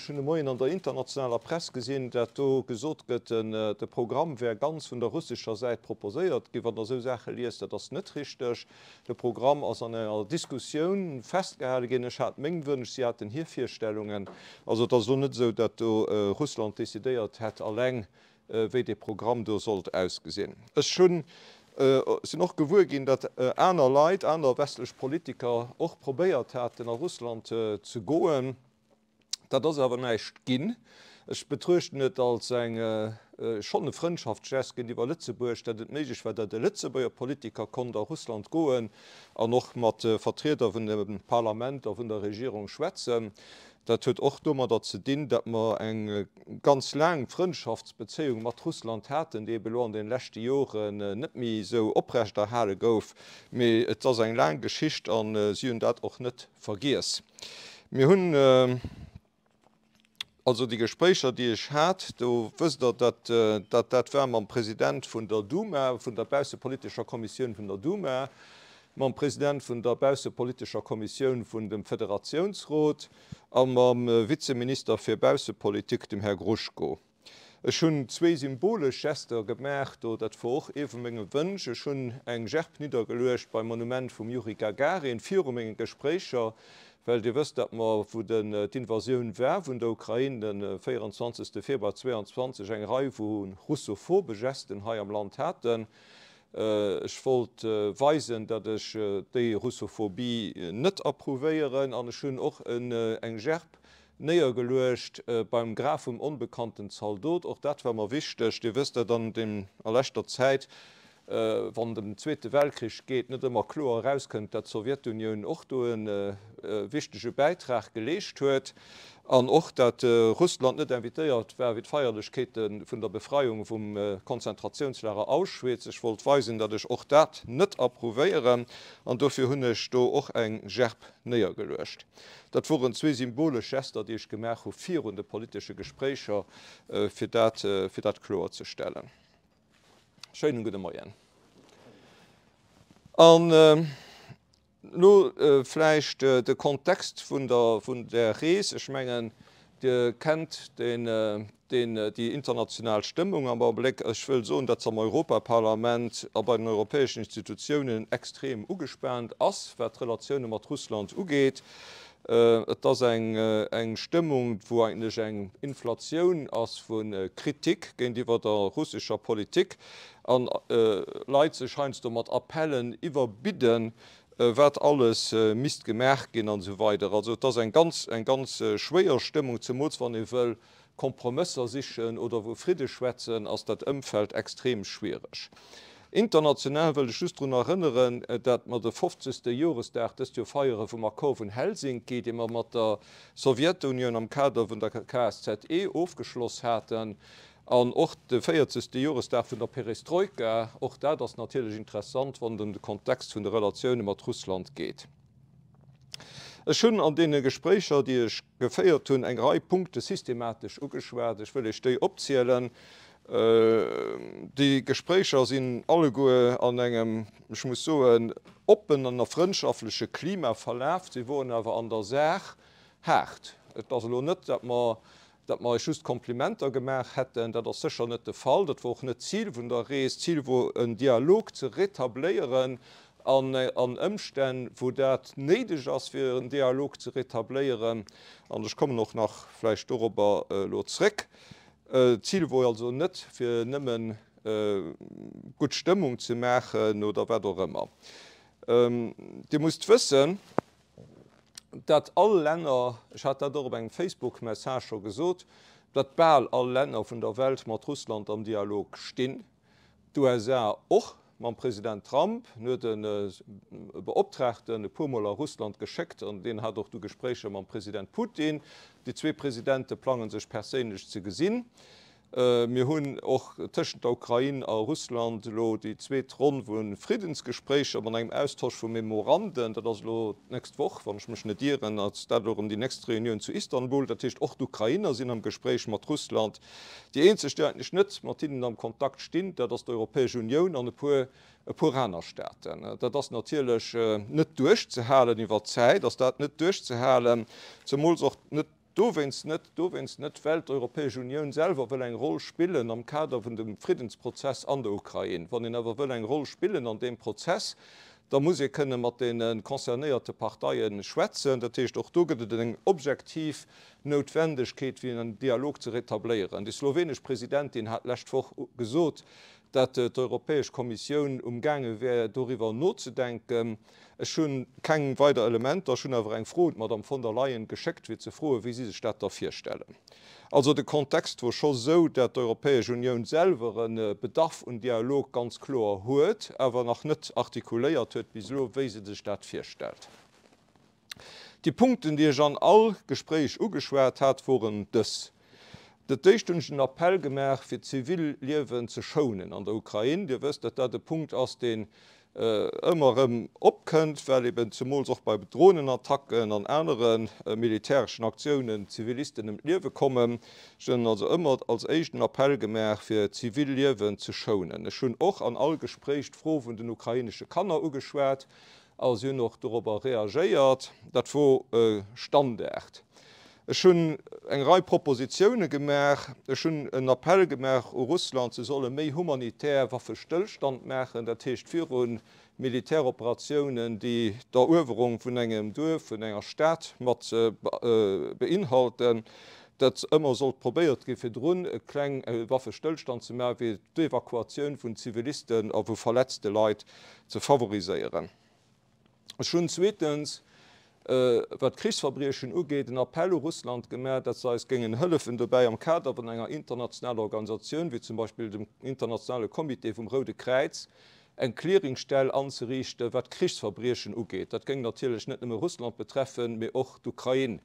Ech hunn de Moien an der internationaler Press gesinn, dat do gesot gëtt, de Programm wär ganz vun der russescher Säit proposéiert ginn. Wann Der esou Saache liest, dat ass net richteg. De Programm ass an enger Diskussioun festgehale ginn. Ech hat meng Wënsch, si haten hir Virstellungen. Also et ass elo net esou, dat do Russland decidéiert hätt alleng, wéi dee Programm do sollt ausgesinn. Ech hunn, sinn och gewuer ginn, datt aner Leit, aner westlech Politiker och probéiert haten, a Russland ze goen. Dat ass awer näischt ginn. Ech betruechten et als eng schonn e Frëndschaftsgest géintiwwer Lëtzebuerg, datt et méiglech war, datt e Lëtzebuerger Politiker konnt a Russland goen an och mat Vertrieder vun dem Parlament a vun der Regierung schwätzen. Dat huet och domadder ze dinn, datt mer eng ganz laang Frëndschaftsbezéiung mat Russland haten, déi ebe lo an de leschte Joren net méi esou oprechterhale gouf. Mee et ass eng laang Geschicht a si hunn dat och net vergiess. Mir hunn also déi Gespréicher, déi ech hat, do wësst Der, datt dat dat war mam President vun der Duma, vun der baussepolitescher Kommissioun vun der Duma, mam President vun der baussepolitescher Kommissioun vun dem Federatiounsrot a mam Vizeminister fir Baussepolitik, dem Här Gruschko. Ech hunn zwéi symbolesch Gester gemaach do, dat wor och ee vu menge Wënsch. Ech hunn eng Gerb niddergeluecht beim Monument vum Juri Gagarin viru menge Gespréicher, well Dir wësst, datt mer, wou den d'Invasioun war vun der Ukrain de 24. Februar 22, eng Rei vu russophobe Gesten hei am Land haten. Ech wollt weisen, datt ech déi Russophobie net approuvéieren an ech hunn och eng Gerb Néiergeluecht beim Graf vum onbekannten Zaldot. Och dat war mer wichteg. Dir wësst, datt an dem a leschter Zäit, wann et ëm den Zweete Weltkrich geet, net ëmmer kloer erauskënnt, datt d'Sowjetunioun och do e wichtege Bäitrag geleescht huet an och datt Russland net invitéiert war fir d'Feierlechkeete vun der Befreiung vum Konzentratiounslager Auschwitz. Ech wollt weisen, datt ech och dat net approuvéieren an dofir hunn ech do och eng Gerb néiergeluecht. Dat woren zwee symbolesch Gester, déi ech gemaach hu virun de politesche Gespréicher, fir dat, fir dat kloerzestellen. Schéinen gudde Moien. An elo vläicht de Kontext vun der, vun där Rees. Ech mengen, Dir kennt deen, deen, déi international Stëmmung am Abléck. Ech wëll soen, datt se am Europaparlament a bei den europäeschen Institutiounen extrem ugespaant ass, wat d'Relatioune mat Russland ugeet. Et ass eng, eng Stëmmung, wou eigentlech eng Inflatioun ass vu Kritik géintiwwer der russescher Politik an Leit sech heiansdo mat Appellen iwwerbidden, wat alles misst gemaach ginn an esou weider. Also et ass eng ganz, eng ganz schwéier Stëmmung, zemools wann ee wëll Kompromësser sichen oder vu Fridde schwätzen, ass dat Ëmfeld extrem schwiereg. International wëll ech just drun erënneren, dat mer de 50. Joresdag dëst Joer feiere vum Accord vun Helsinki, dee mer mat der Sowjetunioun am Kader vun der KSZE ofgeschloss haten. An och de véierzegste Joresdag vun der Perestroika, och dat ass natierlech interessant, wann et ëm de Kontext vun de Relatioune mat Russland geet. Ech hunn an deene Gespréicher, déi ech geféiert hunn, eng Rei Punkte systematesch ugeschwat. Ech wëll Iech déi opzielen. Déi Gespréicher sinn alleguer an engem, ech muss soen, oppenen a frëndschaftleche Klima verlaf. Si woren awer an der Saach haart. Et ass elo net, datt mer Datt mer eis just Komplimenter gemaach hätten, dat ass sécher net de Fall. Dat wor och net d'Zil vun der Rees. D'Zil wor en Dialog ze retabléieren an an Ëmstänn, wou dat néideg ass, fir en Dialog ze retabléieren. An ech kommen och nach vläicht dorobber elo zréck. D'Zil wor also net, fir nëmme gutt Stëmmung ze maachen oder wat och ëmmer. Dir musst wëssen, dat all Länner, ech hat dat och op engem Facebook-Message scho gesot, dat bal all Länner vun der Welt mat Russland am Dialog stinn, d'USA och mam President Trump, en huet e Beoptraagten e puermol a Russland geschéckt an deen hat och du Gespréicher mam President Putin. Déi zwee Presidente plange sech perséinlech ze gesinn. Mir hunn och tëschent der Ukrain a Russland elo déi zweet Ronn vu Friddensgespréicher mat engem Austosch vu Memoranden. Dat ass elo d'nächst Woch, wann ech mech net ieren, ass dat elo erëm déi nächst Reunioun zu Istanbul. Dat heescht, och d'Ukrainer sinn am Gespréich mat Russland. Déi eenzeg, déi eigentlech net mat hinnen am Kontakt stinn, dat ass d'Europäesch Unioun an e puer, e puer aner Staaten. Dat ass natierlech net duerchzehalen. Iwwer d'Zäit ass dat net duerchzehalen, zemools och net. Dowéinst net, dowéinst net, well d'Europäesch Unioun selwer wëll eng Roll spillen am Kader vun dem Friddensprozess an der Ukrain. Wann een awer wëll eng Roll spillen an deem Prozess, da muss ee kënne mat deene concernéierte Parteie schwätzen. Dat heescht, och do gëtt et eng objektiv Noutwendegkeet, fir en Dialog ze retabléieren. Déi slowenesch Presidentin hat d'lescht Woch gesot, dat d'Europäesch Kommissioun umgaange wär, doriwwer nozedenken. Ech hu keng weider Elementer, ech hunn awer eng Fro un d'Madame von der Leyen geschéckt, fir ze froen, wéi si sech dat da virstellen. Also de Kontext wor scho sou, dat d'Europäesch Unioun selwer e Bedarf un Dialog ganz kloer huet, awer nach net artikuléiert huet bis elo, wéi se sech dat virstellt. Déi Punkten, déi ech an all Gespréich ugeschwat hat, woren dës. Dat d'éischt hunn ech en Appell gemaach, fir d'Zivilliewen ze schounen an der Ukrain. Dir wësst, datt dat e Punkt ass, deen ëmmer erëm opkënnt, well eben zemools och bei Dronenattacken an anere militäreschen Aktiounen Zivilisten ëm d'Liewe kommen. Ech hunn also ëmmer als éischt en Appell gemaach, fir d'Zivilliewen ze schounen. Ech hunn och an all Gespréich d'Fro vun den ukrainesche Kanner ugeschwat. A si hunn och dorobber reagéiert. Dat wor Standard. Ech hunn eng Rei Propositioune gemaach. Ech hunn en Appell gemaach u Russland, se solle méi humanitär Waffestëllstand maachen, dat heescht viru Militäroperatiounen, déi d'Eruewerung vun engem Duerf, vun enger Stad mat beinhalten, datt ëmmer sollt probéiert gi virdrun e kleng Waffestëllstand ze maachen, fir d'Evakuatioun vun Zivilisten a vu verletzte Leit ze favoriséieren. Ech hunn zweetens, wat d'Krichsverbriechen ugeet, en Appell u Russland gemaach, datt se eis géingen hëllefen dobäi am Kader vun enger internationaler Organisatioun, wéi zum Beispill dem Internationale Comité vum Roude Kräiz, eng Clearingstell anzeriichten, wat d'Krichsverbriechen ugeet. Dat géing natierlech net nëmme Russland betreffen, mee och d'Ukrain.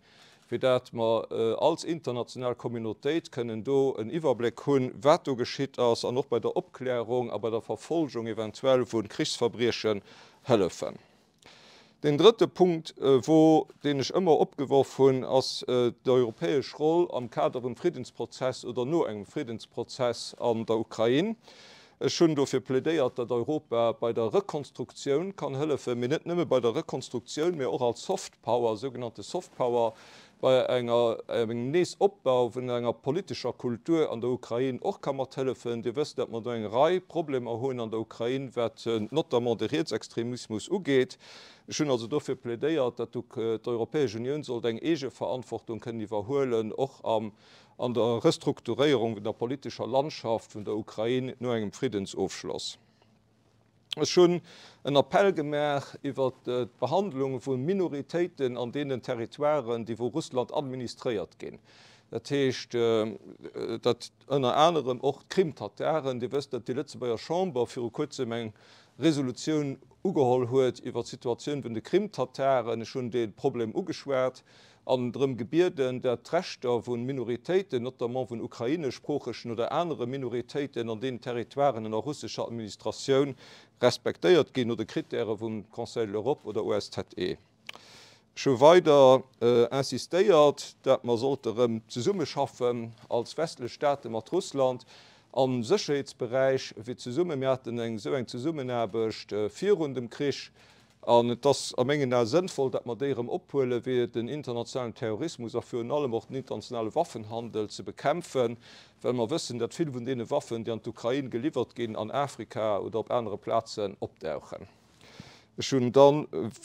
fir dat mer als international Communautéit kënnen do en Iwwerbléck hunn, wat do geschitt ass, an och bei der Opklärung a bei der Verfolgung eventuell vu Krichsverbriechen hëllefen. Deen drëtte Punkt wor, deen ech ëmmer opgeworf hunn, ass d'europäesch Roll am Kader vum Friddensprozess oder no engem Friddensprozess an der Ukrain. Ech hunn dofir plädéiert, datt Europa bei der Rekonstruktioun kann hëllefen, mee net nëmme bei der Rekonstruktioun, mee och als Soft Power, sougenannte Soft Power, bei enger, engem Neesopbau vun enger politescher Kultur an der Ukrain och ka mat hëllefen. Dir wësst, datt mer do eng Rei Problemer hunn an der Ukrain, wat notamment de Rietsextremismus ugeet. Ech hunn also dofir plädéiert, datt d'Europäesch Unioun sollt eng Eegeverantwortung kënnen iwwerhuelen, och am an der Restrukturéierung vun der politescher Landschaft vun der Ukrain no engem Friddensofschloss. Ech hunn en Appell gemaach iwwert d'Behandlung vu Minoritéiten an deenen Territoiren, déi vu Russland administréiert ginn, dat heescht, datt ënner anerem och d'Krim-Tataren. Dir wësst, datt déi Lëtzebuerger Chamber viru kuerzem eng Resolutioun ugeholl huet iwwert d'Situatioun vun de Krim-Tataren. Ech hunn dee Problem ugeschwat. an drëm gebieden, dat d'Rechter vu Minoritéiten, notamment vun ukraineschsproochegen oder anere Minoritéiten an deenen Territoiren ënner russescher Administratioun respektéiert ginn, no de Kritäre vum Conseil de l'Europe oder OSZE. Ech hu weider insistéiert, dat mer sollte rëm zesummeschaffen als westlech Staate mat Russland am Sécherheetsberäich, fir zesumme, mir haten eng esou eng Zesummenaarbecht virun dem Krich, An et ass a mengen Ae sënnvoll, datt mer déi erëm ophuelen, fir den internationalen Terrorismus a virun allem och den internationale Waffenhandel ze bekämpfen, well mer wëssen, datt vill vun deene Waffen, déi an d'Ukrain geliwwert ginn, an Afrika oder op anere Plazen opdauchen. Ech hunn da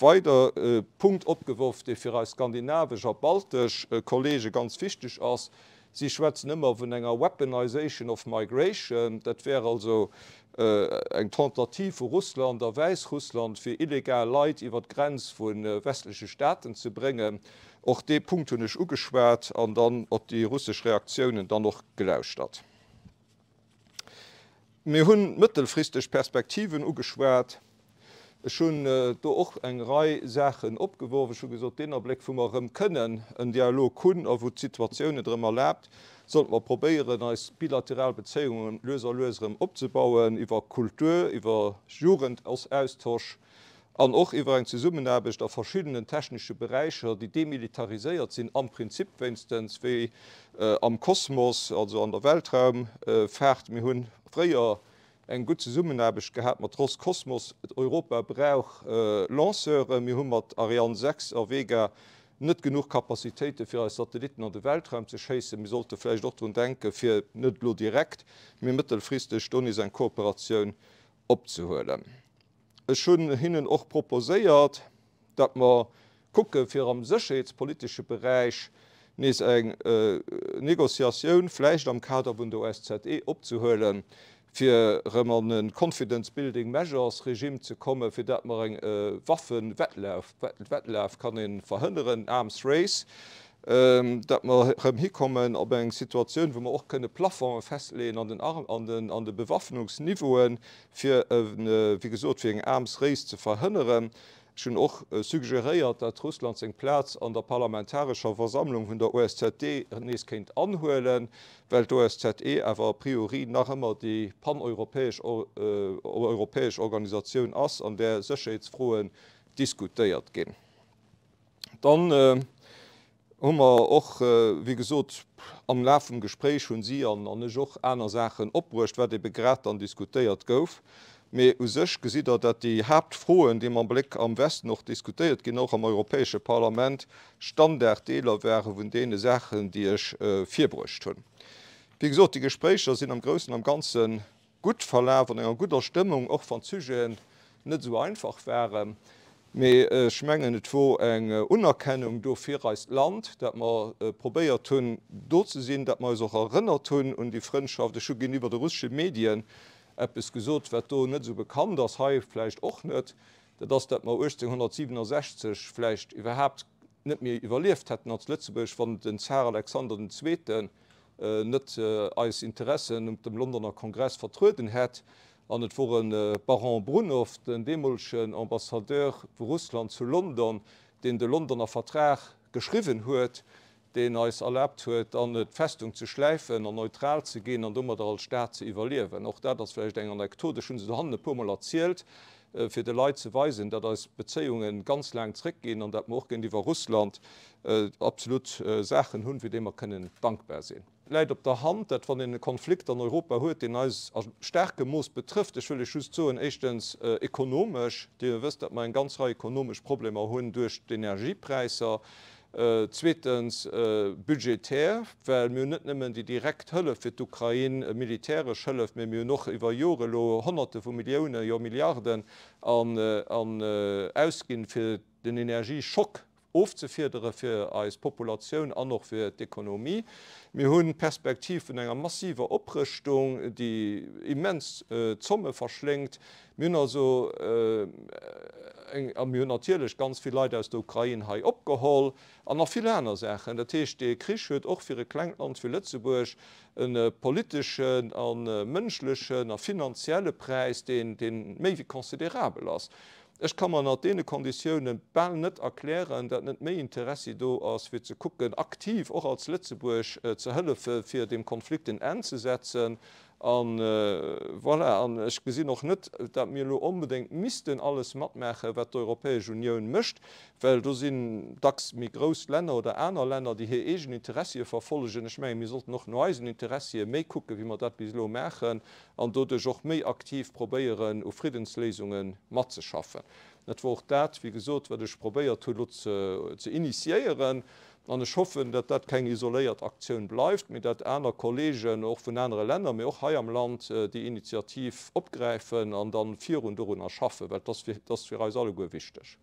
weider e Punkt opgeworf, dee fir eis skandinavesch a baltesch Kollege ganz wichteg ass, Si schwätzen ëmmer vun enger Weaponization of migration, dat wär also eng Tentative vu Russland a Wäissrussland, fir illegal Leit iwwer d'Grenz vu westleche Staaten ze bréngen. Och dee Punkt hunn ech ugeschwat an dann op déi russesch Reaktiounen dann och gelauschtert. Mir hunn mëttelfristeg Perspektiven ugeschwat. Ech hunn do och eng Rei Saachen opgeworf. Ech hu gesot, deen Abléck, wou mer erëm kënnen en Dialog hunn a wou d'Situatioun et erëm erlaabt, sollte mer probéieren, eis bilateral Bezéiungen lues a lues erëm opzebauen iwwer Kultur, iwwer Jugendaustosch an och iwwer eng Zesummenaarbecht a verschiddenen technesche Beräicher, déi demilitariséiert sinn, am Prinzip wéinstens, wéi am Kosmos, also an der Weltraumfaart. Mir hu fréier eng gutt Zesummenaarbecht gehat mat Roskosmos. Europa brauch Lanceuren. Mir hu mat Ariane 6 a Vega. net genuch Capacitéite fir eis Satellitten an de Weltraum ze schéissen. Mir sollte vläicht och drun denken, fir net elo direkt, mee mëttelfristeg do nees eng Kooperatioun opzehuelen. Ech hunn hinnen och proposéiert, datt mer kucke fir am sécherheetspolitesche Beräich nees eng Négociatioun, vläicht am Kader vun der OSZE, opzehuelen, fir erëm an e Confidence Building Measures Regime ze kommen, fir dat mer eng Waffenwettlauf, Wettlaf kann ee verhënneren, Arms Race, dat mer erëm hikommen op eng Situatioun, wou mer och kënne Plafonde festleeën an den, an den, an de Bewaffnungsniveauen, fir, wéi gesot, fir eng Arms Race ze verhënneren. Ech hunn och suggeréiert, datt Russland seng Plaz an der parlamentarescher Versammlung vun der OSZE nees kéint anhuelen, well d'OSZE awer a priori nach ëmmer déi paneuropäesch europäesch Organisatioun ass, an där Sécherheetsfroen diskutéiert ginn. Dann hu mer och, wéi gesot, am Laf vum Gespréich hunn si an ech och aner Saachen opbruecht, wat ebe grad dann diskutéiert gouf. Mee u sech gesitt Der, datt déi Haaptfroen, déi mam Bléck am Westen och diskutéiert ginn, och am Europäesche Parlament, Standarddeeler ware vun deene Saachen, déi ech virbruecht hunn. Wéi gesot, déi Gespréicher sinn am Groussen am Ganze gutt verlaf, an enger gudder Stëmmung, och wann d'Sujeten net esou einfach waren. Mee ech mengen, et wor eng Unerkennung do fir eist Land, dat mer probéiert hunn, do ze sinn, dat mer eis och erënnert hunn un déi Frëndschaft. Ech hu géintiwwer de russesche Medien eppes gesot, wat do net esou bekannt ass, hei vläicht och net, dat ass, dat mer 1867 vläicht iwwerhaapt net méi iwwerlieft hätten als Lëtzebuerg, wann den Zar Alexander den Zweeten net eis Interessen um dem Londoner Kongress vertrueden hätt. An et wor e Baron Brunnow, den deemolegen Ambassadeur vu Russland zu London, deen de Londoner Vertrag geschriwwen huet, deen eis erlaabt huet, dann d'Festung ze schläifen an neutral ze ginn an domadder als Staat ze iwwerliewen. Och dat ass vläicht eng Anekdot, ech hu se dohannen e puermol erzielt, fir de Leit ze weisen, datt eis Bezéiunge ganz laang zréckginn an datt mer och géintiwwer Russland absolut Saachen hunn, fir déi mer kënnen dankbar sinn. Et läit op der Hand, datt wann een e Konflikt an Europa huet, deen eis a staarkem Mooss betrëfft, ech wëll lech just soen, éischtens ekonomesch, Dir wësst, datt mer eng ganz Rei ekonomesch Problemer hunn duerch d'Energiepräisser, zweetens budgetär, well mir hunn net nëmmen déi direkt Hëllef fir d'Ukrain, militäresch Hëllef, mä mir hunn och iwwer Jore elo Honnerte vu Milliounen, jo Milliarden an ausginn, fir den Energieschock ofzefiedere fir eis Populatioun an och fir d'Ekonomie. Mir hunn d'Perspektiv vun enger massiver Oprëschtung, déi immens Zomme verschléngt. Mir hunn also eng, a mir hunn natierlech ganz vill Leit aus der Ukrain hei opgeholl an nach vill aner Saachen. Dat heescht, dee Krich huet och fir e klengt Land wéi Lëtzebuerg e politeschen a mënschlechen a finanzielle Präis, deen méi wéi considerabel ass. Ech ka mer ënnert deene Konditioune bal net erklären, datt net méi Interessi do ass, fir ze kucken, aktiv och als Lëtzebuerg ze hëllefe fir deem Konflikt en Enn ze setzen. A voilà, an ech gesinn och net, datt mir elo onbedéngt missten alles matmaachen, wat d'Europäesch Unioun mécht, well do sinn dacks méi grouss Länner oder aner Länner, déi hir eegen Interessie verfollegen. Ech mengen, mir sollten och no eisen Interessie méi kucken, wéi mer dat bis elo maachen. an doduerch och méi aktiv probéieren, u Friddensléisunge matzeschaffen. Dat wor och dat, wéi gesot, wat ech probéiert hu lo ze initiéieren. An ech hoffen, datt dat keng isoléiert Aktioun bleift, mee datt aner Kollegen, och vun anere Länner, mee och hei am Land, déi Initiativ opgräifen an dann virun dorunner schaffen, well dat ass fir eis alleguer wichteg.